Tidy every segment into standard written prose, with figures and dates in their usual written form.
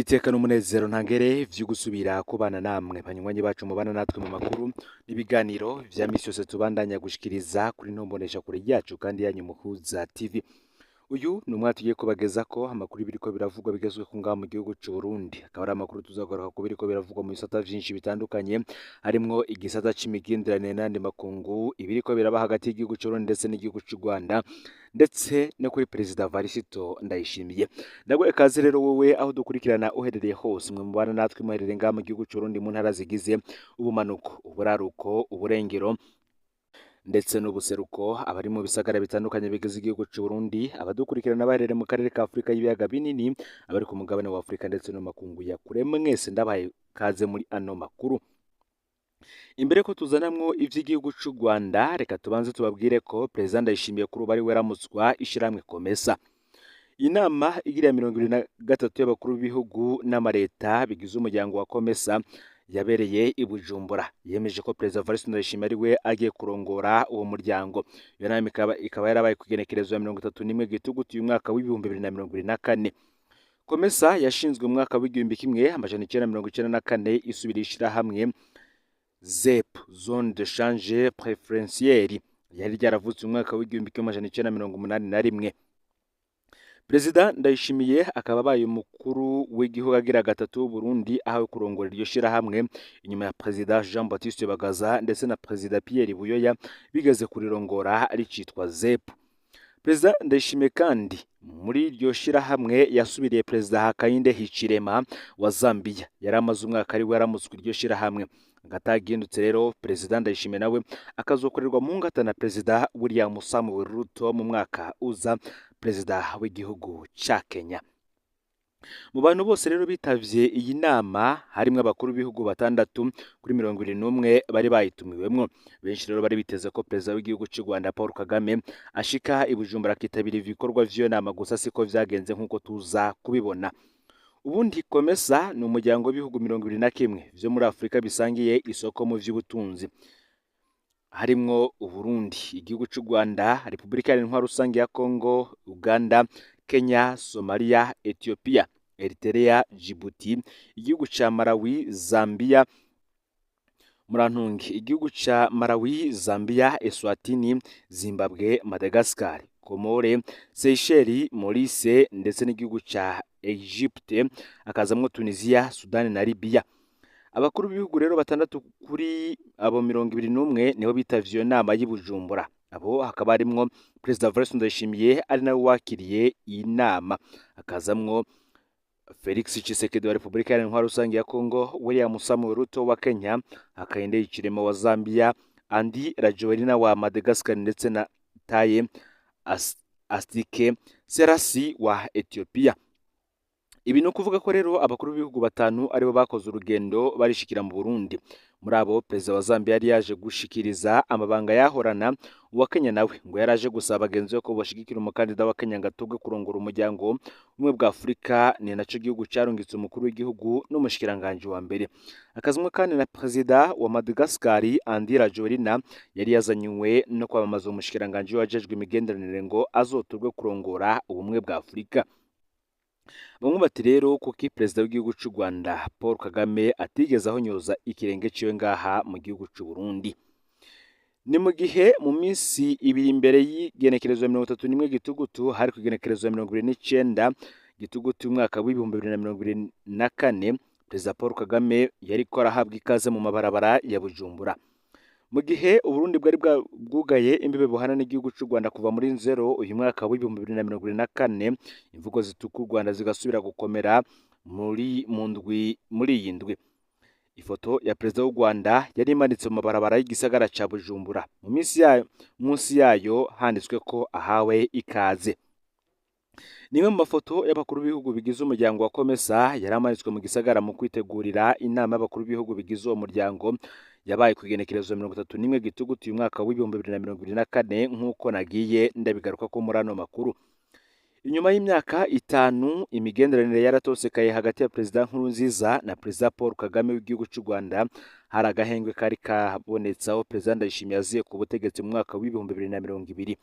Niteka n'umunezero ntangere vyo gusubira kubana namwe banywanyi bacu mubana natwe mu makuru n'ibiganiro vya misi yose tubandanya gushikiriza kuri ntombonesha kure yacu kandi yanyu Muhuza TV. Uyu ni umwanya tugiye kubagezako amakuru biriko biravugwa bigezweho ngaha mu gihugu c'u Burundi. Akaba ari amakuru tuzagaruka ku biriko biravugwa mu bisata vyinshi bitandukanye, harimwo igisata c'imigenderanire n'ayandi makungu, ibiriko biraba hagati y'igihugu c'u Burundi ndetse n'igihugu c'u Rwanda, ndetse no kuri Perezida Varisito Ndayishimiye. Ndaguha ikaze rero wowe aho dukurikirana uherereye hose, mwe mubana natwe muherereye ngaha mu gihugu c'u Burundi mu ntara zigize ubumanuko, uburaruko, uburengero ndetse n'ubuseruko, abari mu bisagara bitandukanye bigize igihugu c'u Burundi, abadukurikirana baherereye mu karere ka Afurika y'ibiyaga binini, abari ku mugabane wa Afurika ndetse no mu makungu ya kure, mwese ndabahaye ikaze muri ano makuru. Imbere ko tuzanamwo ivy'igihugu c'u Rwanda, reka tubanze tubabwire ko Perezida Ndayishimiye kuri ubu ari we aramutswa ishirahamwe Komesa. Inama igira ya 23 y'abakuru b'ibihugu n'amareta bigize umuryango wa Komesa yabereye i Bujumbura yemeje ko Perezida Evariste Ndayishimiye ari we agiye kurongora uwo muryango. Iyo nama ikaba yarabaye ku igenekerezo ya 31 Gitugutu uyu mwaka w'2024. Komesa yashinzwe mu mwaka w'1994 isubira ishirahamwe ZEP, Zone de Change Preferentielle, yari ryaravutse mu mwaka w'1981. Perezida Ndayishimiye akaba abaye umukuru w'igihugu agira gatatu w'Uburundi ahawe kurongora iryo shirahamwe inyuma ya Perezida Jean Baptiste Bagaza ndetse na Perezida Pierre Buyoya bigeze kurirongora ricitwa ZEP. Perezida Ndayishimiye kandi muri iryo shirahamwe yasubiriye Perezida Hakainde Hichilema wa Zambia, yari amaze umwaka ari we yaramutswe iryo shirahamwe. Agatagindutse rero Perezida Ndayishimiye nawe akazokorerwa mu ngata na Perezida William Samuel Ruto mu mwaka uza, Perezida w'igihugu ca Kenya. Mu bantu bose rero bitavye iyi nama harimwo abakuru b'ibihugu batandatu kuri 71 bari bayitumiwemwo. Benshi rero bari biteze ko Perezida w'igihugu c'u Rwanda Paul Kagame ashika i Bujumbura akitabira ibikorwa vy'iyo nama, gusa siko vyagenze nk'uko tuza kubibona. Ubundi Komesa ni umuryango w'ibihugu 21 vyo muri Afurika bisangiye isoko mu vy'ubutunzi, harimwo Uburundi, igihugu c'u Rwanda, Repubulika Iharanira Intwaro Rusange ya Congo, Uganda, Kenya, Somalia, Ethiopia, Eritrea, Djibouti, igihugu ca Malawi, Zambia, Murantungi, igihugu ca Malawi, Zambia, Eswatini, Zimbabwe, Madagascar, Komore, Seychelles, Maurice ndetse n'igihugu ca Egypte, hakazamwo Tunisia, Sudan na Libya. Abakuru b'ibihugu rero batandatu kuri abo 21 nibo bitavye iyo nama y'i Bujumbura. Abo hakaba harimwo Perezida Evariste Ndayishimiye ari nawe wakiriye iyi nama, hakazamwo Felix Tshisekedi wa Repubulika Iharanira Intwaro Rusange ya Congo, William Samuel Ruto wa Kenya, Hakainde Hichilema wa Zambia, Andy Rajoelina wa Madagascar ndetse na Taye Astike Serasi wa Ethiopia. Ibi ni ukuvuga ko rero abakuru b'ibihugu batanu aribo bakoze urugendo barishikira mu Burundi. Muri abo, Perezida wa Zambia yari yaje gushikiriza amabanga yahorana, uwa Kenya nawe ngo yari aje gusaba bagenzi be ko bashigikira umukandida wa Kenya ngo atogwe kurongora umuryango umwe bwa Afurika, ni naco gihugu carungitse umukuru w'igihugu n'umushikiranganji wa mbere. Akazimwa kandi na Perezida wa Madagascar Andry Rajoelina yari yazanywe no kwamamaza umushikiranganji wajejwe imigenderanire ngo azotorwe kurongora ubumwe bwa Afurika. Bamwe bati rero kuki Perezida w'igihugu c'u Rwanda Paul Kagame atigeze ahonyoza ikirenge ciwe ngaha mu gihugu c'u Burundi. Ni mu gihe mu minsi ibiri imbere y'igenekerezo ya 31 Gitugutu, hari ku igenekerezo ya 29 Gitugutu umwaka w'2024, Perezida Paul Kagame yariko arahabwa ikaze mu mabarabara ya Bujumbura. Mu gihe Uburundi bwari bwugaye imbibe buhana n'igihugu c'u Rwanda kuva muri nzero uyu mwaka w'2024, imvugo zituka u Rwanda zigasubira gukomera muri mu ndwi muri iyi ndwi. Ifoto ya Perezida w'u Rwanda yari imanitse mu mabarabara y'igisagara ca Bujumbura. Mu minsi yayo munsi yayo handitswe ko ahawe ikaze. Nimwe mu mafoto y'abakuru b'ibihugu bigize umuryango wa Komesa yari amanitswe mu gisagara mu kwitegurira inama y'abakuru b'ibihugu bigize uwo muryango yabaye ku igenekerezo 31 Gitugutu uyu mwaka w'2024, nk'uko nagiye ndabigaruka ko muri ano makuru. Inyuma y'imyaka 5 imigenderanire yaratosekaye hagati ya Perezida Nkurunziza na Perezida Paul Kagame w'igihugu c'u Rwanda. Hari agahengwe kari kabonetse aho Perezida Ndayishimiye aziye ku butegetsi mu mwaka w'2020.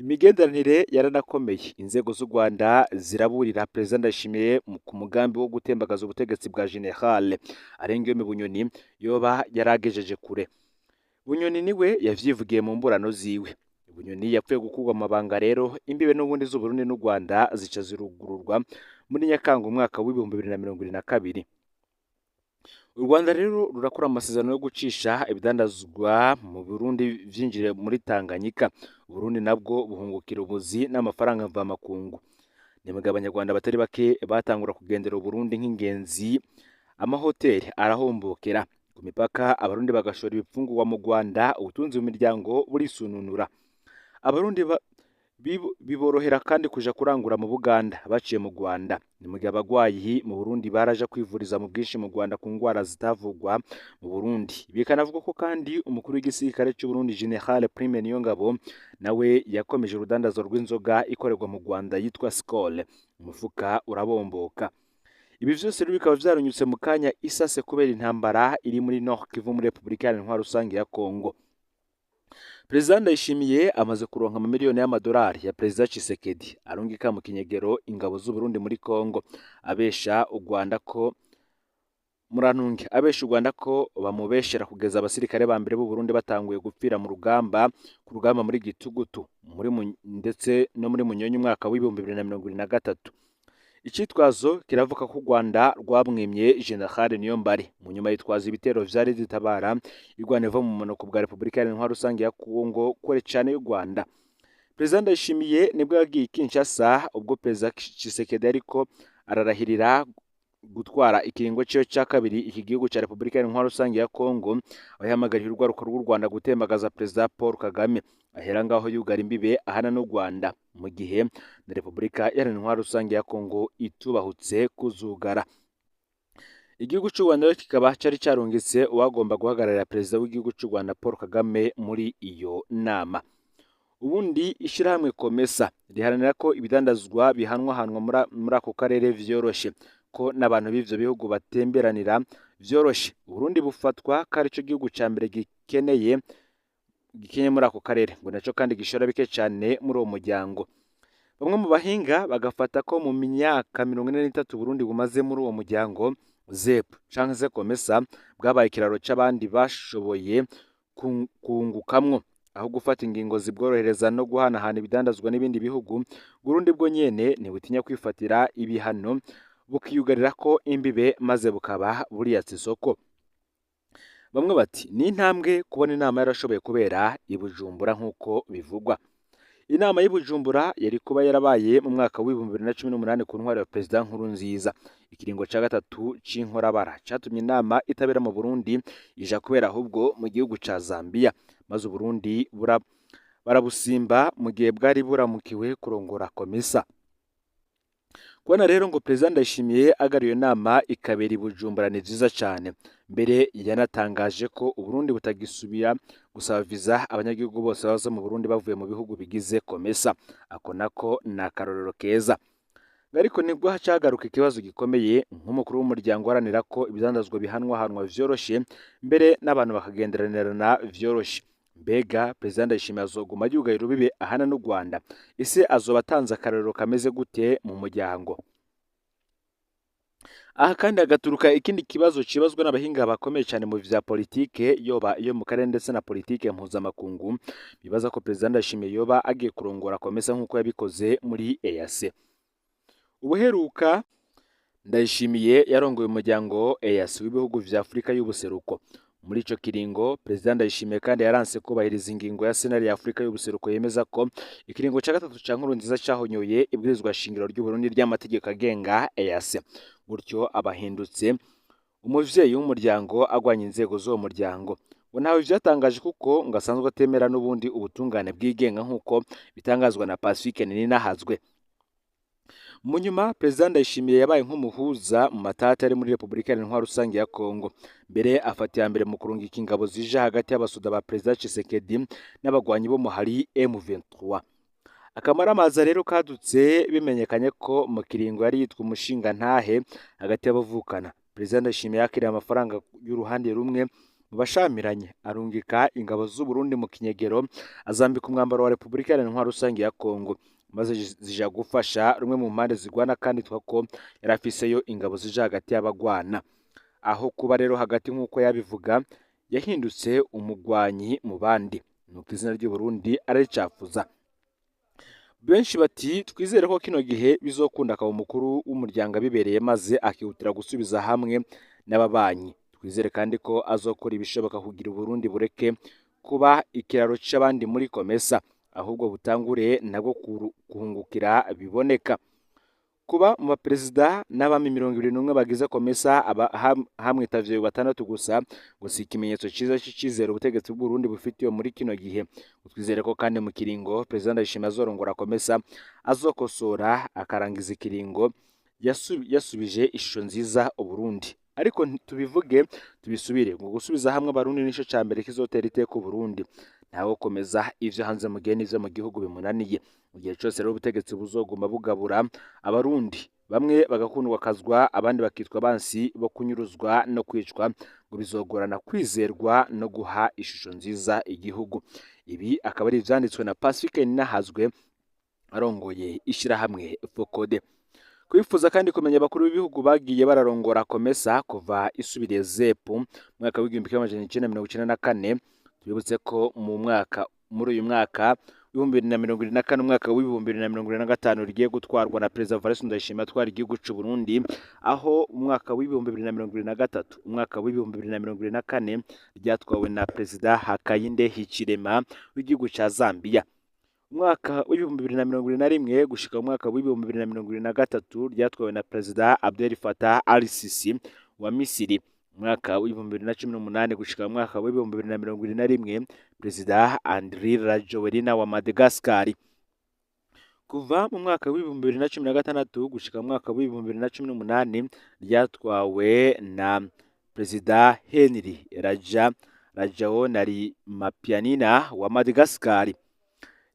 Imigenderanire yaranakomeye, inzego z'u Rwanda ziraburira Perezida Ndayishimiye ku mugambi wo gutembagaza ubutegetsi bwa General Arengiyome Bunyoni yoba yaragejeje kure. Bunyoni niwe yavyivugiye mu mburano ziwe. Bunyoni yapfuye gukurwa amabanga rero, imbibe n'ubundi z'Uburundi n'u Rwanda zica zirugururwa muri Nyakanga umwaka w'2022. U Rwanda rero rurakora amasezerano yo gucisha ibidandazwa mu Burundi vyinjire muri Tanganyika. Burundi nabwo buhungukira ubuzi n'amafaranga mvamakungu. Ni mugihe abanyarwanda batari bake batangura kugendera Uburundi nk'ingenzi, amahoteli arahombokera ku mipaka, abarundi bagashora ibifungurwa mu Rwanda, ubutunzi mu miryango burisununura. Abarundi biborohera kandi kuja kurangura mu Buganda baciye mu Rwanda. Ni mugihe abagwayi mu Burundi baraja kwivuriza mu bwinshi mu Rwanda ku ngwara zitavugwa mu Burundi. Bikanavugwa ko kandi umukuru w'igisirikare c'u Burundi General Prime Niyongabo nawe yakomeje urudandazo rw'inzoga ikorerwa mu Rwanda yitwa Skol. Umufuka urabomboka. Ibi vyose rero bikaba vyarunyutse mu kanya isase kubera intambara iri muri Nord Kivu muri Repubulika Iharanira Intwaro Rusange ya Kongo. Perezida Ndayishimiye amaze kuronka amamiliyoni y'amadolari ya Perezida Tshisekedi arungika mu kinyegero ingabo z'u Burundi muri Kongo, abesha u Rwanda ko murantunge abesha u Rwanda ko bamubeshera kugeza abasirikare ba mbere b'u Burundi batanguye gupfira mu rugamba ku rugamba muri Gitugutu muri ndetse no muri Munyonyo umwaka w'2023. Icitwazo kiravuga ko u Rwanda rwamwimye General Niyombare, mu nyuma yitwaza ibitero vyari zitabara irwana iva mu bumanuko bwa Repubulika Iharanira Intwaro Rusange ya Kongo kure cane y'u Rwanda. Perezida Ndayishimiye nibwo yagiye i Kinshasa ubwo Perezida Tshisekedi ariko ararahirira gutwara ikiringo ciwe ca kabiri iki gihugu ca Repubulika Iharanira Intwaro Rusange ya Kongo, aho yahamagariye urwaruka rw'u Rwanda gutembagaza Perezida Paul Kagame, ahera ngaho yugara imbibe ahana n'u Rwanda, mu gihe na Repubulika Iharanira Intwaro Rusange ya Kongo itubahutse kuzugara. Igihugu c'u Rwanda rero kikaba cari carungitse uwagomba guhagararira Perezida w'igihugu c'u Rwanda Paul Kagame muri iyo nama. Ubundi ishirahamwe Komesa riharanira ko ibidandazwa bihanwahanwa muri ako karere vyoroshe, ko n'abantu b'ivyo bihugu batemberanira vyoroshe. Uburundi bufatwa ko arico gihugu ca mbere gikeneye muri ako karere, ngo naco kandi gishora bike cane muri uwo muryango. Bamwe mu bahinga bagafata ko mu myaka 43 Burundi bumaze muri uwo muryango ZEP canke se Komesa bwabaye ikiraro c'abandi bashoboye kungukamwo, aho gufata ingingo zibworohereza no guhanahana ibidandazwa n'ibindi bihugu. Burundi bwo nyene ntibutinya kwifatira ibihano, bukiyugarira ko imbibe maze bukaba buriyatse isoko. Bamwe bati ni intambwe kubona inama yarashoboye kubera i Bujumbura nk'uko bivugwa. Inama y'i Bujumbura yari kuba yarabaye mu mwaka w'2018 ku ntwaro ya Perezida Nkurunziza. Ikiringo ca gatatu c'inkorabara catumye inama itabera mu Burundi ija kubera ahubwo mu gihugu ca Zambia, maze Uburundi barabusimba mu gihe bwari buramukiwe kurongora Komesa. Kubona rero ngo Perezida Ndayishimiye agariye nama ikabera i Bujumbura ni vyiza cane. Mbere yanatangaje ko Uburundi butagisubira gusaba viza abanyagihugu bose baza mu Burundi bavuye mu bihugu bigize Komesa. Ako nako ni akarorero keza. Ariko nibwo hacagaruka ikibazo gikomeye nk'umukuru w'umuryango uharanira ko ibidandazwa bihanwahanwa vyoroshe, mbere n'abantu bakagenderanirana vyoroshe. Mbega Perezida Ndayishimiye azoguma yugaye urubibe ahana n'u Rwanda? Ese azoba atanze akarorero kameze gute mu muryango? Aha kandi hagaturuka ikindi kibazo cibazwa n'abahinga bakomeye cyane mu vya politike, yoba iyo mu karere ndetse na politike mpuzamakungu, bibaza ko Perezida Ndayishimiye yoba agiye kurongora Komesa nk'uko yabikoze muri EAC. Ubuheruka Ndayishimiye yarongoye umuryango EAC w'ibihugu vya Afurika y'ubuseruko. Muri ico kiringo Perezida Ndayishimiye kandi yaranse kubahiriza ingingo ya Sentare ya Afurika y'ubuseruko yemeza ko ikiringo ca gatatu ca Nkurunziza cahonyoye ibwirizwa shingiro ry'u Burundi ry'amategeko agenga EAC. Gutyo abahindutse umuvyeyi w'umuryango agwanya inzego z'uwo muryango. Ngo ntawe vyatangaje kuko ngo asanzwe atemera n'ubundi ubutungane bwigenga nk'uko bitangazwa na Pacifique Nininahazwe. Mu nyuma Perezida Ndayishimiye yabaye nk'umuhuza mu matata ari muri Repubulika Iharanira Intwaro Rusange ya Kongo. Mbere afata iya mbere mu kurungika ingabo zija hagati y'abasoda ba Perezida Tshisekedi n'abagwanyi bo muhari M23. Akamaramaza rero kadutse bimenyekanye ko mu kiringo yari yitwa umushingantahe hagati y'abavukana. Perezida Ndayishimiye yakiriye amafaranga y'uruhande rumwe mu bashamiranye, arungika ingabo z'u Burundi mu kinyegero, azambika umwambaro wa Repubulika Iharanira Intwaro Rusange ya Kongo, maze zija gufasha rumwe mu mpande zigwana, kandi ko yari afiseyo ingabo zija hagati y'abagwana. Aho kuba rero hagati nk'uko yabivuga, yahindutse umugwanyi mu bandi, nuko izina ry'u Burundi araricafuza. Benshi bati twizere ko kino gihe bizokunda akaba umukuru w'umuryango abibereye, maze akihutira gusubiza hamwe n'ababanyi. Twizere kandi ko azokora ibishoboka kugira Uburundi bureke kuba ikiraro c'abandi muri Komesa, ahubwo butangure nabwo kuhungukira biboneka. Kuba mu baperezida n'abami 21 bagize Komesa hamwitavye 6 gusa, ngo si ikimenyetso ciza c'icizere ubutegetsi bw'Uburundi bufitiwe muri kino gihe. Twizere ko kandi mu kiringo Perezida Ndayishimiye azorongora Komesa azokosora akarangiza ikiringo yasubije ishusho nziza Uburundi. Ariko tubivuge tubisubire, ngo gusubiza hamwe Abarundi nico ca mbere kizotera iteka Uburundi. Ntawe komeza ivyo hanze mu gihe n'ivyo mu gihugu bimunaniye. Mu gihe cose rero ubutegetsi buzoguma bugabura Abarundi, bamwe bagakundwa kazwa, abandi bakitwa bansi bo kunyuruzwa no kwicwa, ngo bizogorana kwizerwa no guha ishusho nziza igihugu. Ibi akaba ari ivyanditswe na Pacifique Ninahazwe arongoye ishirahamwe Fokode. Kwifuza kandi kumenya abakuru b'ibihugu bagiye bararongora Komesa kuva isubiriye ZEP mu mwaka w'1994. Tubibutse ko mu mwaka muri uyu mwaka w'2024 umwaka w'2025 rigiye gutwarwa na Perezida Evariste Ndayishimiye atwara igihugu c'u Burundi, aho umwaka w'2023 umwaka w'2024 ryatwawe na Perezida Hakainde Hichilema w'igihugu ca Zambia. Umwaka w'2021 gushika mu mwaka w'2023 ryatwawe na Perezida Abdel Fattah al-Sisi wa Misiri. Umwaka w'2018 gushika mu mwaka w'2021 Perezida Andry Rajoelina wa Madagascar. Kuva mu mwaka w'2016 gushika mu mwaka w'2018 ryatwawe na Perezida Henry Rajaonarimampianina wa Madagascar.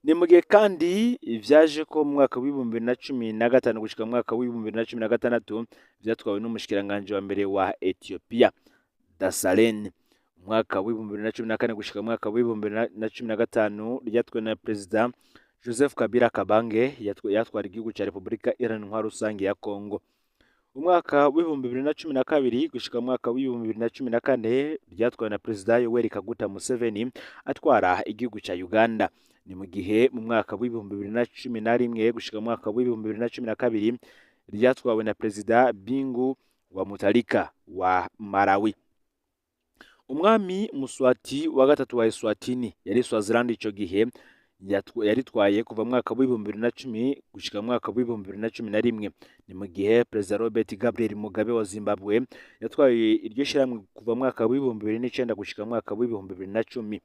Ni mu gihe kandi vyaje ko mu mwaka w'2015 gushika mu mwaka w'2016 vyatwawe n'umushikiranganje wa mbere wa Ethiopia Dasalene. Umwaka w'2014 gushika mu mwaka w'2015 ryatwawe na Perezida Joseph Kabila Kabange yatwara igihugu ca Repubulika Iharanira Intwaro Rusange ya Kongo. Umwaka w'2012 gushika mu mwaka w'2014 ryatwawe na Perezida Yoweri Kaguta Museveni atwara igihugu ca Uganda. Ni mu gihe mu mwaka w'2011 gushika mu mwaka w'2012 ryatwawe na Perezida Bingu wa Mutharika wa Malawi. Umwami Muswati wa gatatu wa Eswatini yari Swaziland ico gihe yaritwaye kuva mu mwaka w'2010 gushika mu mwaka w'2011. Ni mu gihe Perezida Robert Gabriel Mugabe wa Zimbabwe yatwaye iryo shirahamwe kuva mu mwaka w'2009 gushika mu mwaka w'2010.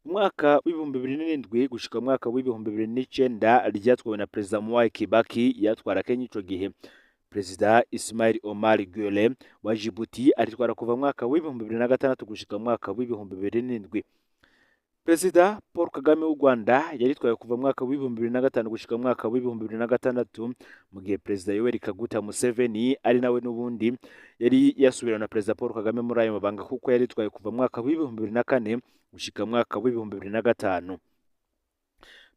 Umwaka w'2007 gushika mu mwaka w'2009 ryatwawe na Perezida Mwai Kibaki yatwara Kenya ico gihe. Perezida Ismail Omar Guelleh wa Djibouti aritwara kuva mu mwaka w'2006 gushika mu mwaka w'2007. Perezida Paul Kagame w'u Rwanda yaritwaye kuva mu mwaka w'2005 gushika mu mwaka w'2006, mu gihe Perezida Yoweri Kaguta Museveni ari nawe n'ubundi yari yasubirana na Perezida Paul Kagame muri ayo mabanga, kuko yaritwaye kuva mu mwaka w'2004 gushika mu mwaka w'2005.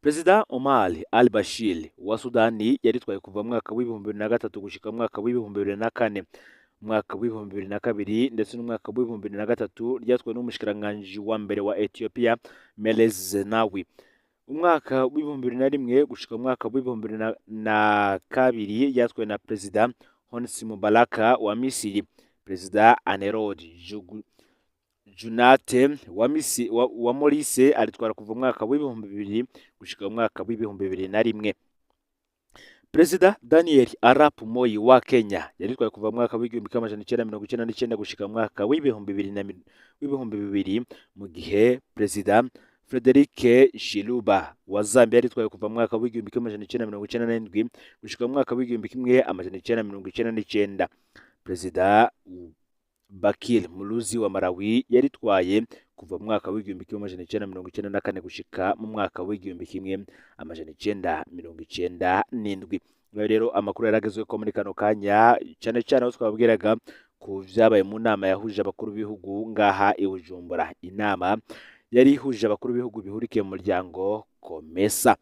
Perezida Omar al-Bashir wa Sudani yaritwaye kuva mu mwaka w'2003 gushika mu mwaka w'2004. Umwaka w'2002 ndetse n'umwaka w'2003 ryatwawe n'umushikiranganje wa mbere wa Ethiopia Meles Zenawi. Umwaka w'2001 gushika mu mwaka w'2002 ryatwawe na Perezida Hosni Mubarak wa Misiri. Perezida Anerod Junate wa Maurice aritwara kuva mu mwaka w'2000 gushika mu mwaka w'2001. Perezida Daniel Arap Moi wa Kenya yaritwaye kuva mu mwaka w'1999 gushika mu mwaka w'2000, mu gihe Perezida Frederick Chiluba wa Zambia yaritwaye kuva mu mwaka w'1997 gushika mu mwaka w'1999. Perezida Bakili Muluzi wa Malawi yaritwaye kuva mu mwaka w'1994 gushika mu mwaka w'1997. Ngayo rero amakuru yaragezwe ko muri kano kanya, cyane cyane aho twababwiraga ku vyabaye mu nama yahuje abakuru b'ibihugu ngaha i Bujumbura, inama yari ihuje abakuru b'ibihugu bihurikiye mu muryango COMESA.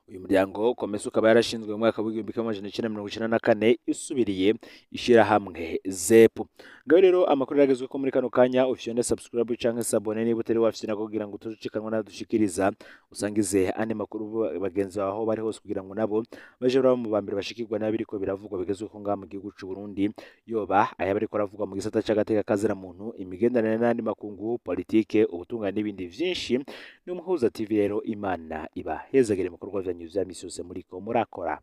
Uyu muryango COMESA ukaba yarashinzwe mu mwaka w'1994 isubiriye ishirahamwe ZEP. Ngaho rero amakuru yagezwe ko muri kano kanya, ufyonde subscribe canke s'abonner niba utari wafyina, kugira ngo utucikanwa nadushikiriza, usangize andi makuru bagenzi bawe aho bari hose, kugira ngo nabo baje baraba mu bambere bashikirwa n'abiriko biravugwa bigezweho ngaha mu gihugu c'u Burundi, yoba ayaba ariko aravugwa mu gisata c'agateka kazira muntu, imigenderanire n'andi makungu, politike, ubutungane n'ibindi vyinshi. Ni Umuhuza TV rero, Imana ibahezagire mu bikorwa vyanyu vya misi yose muriko murakora.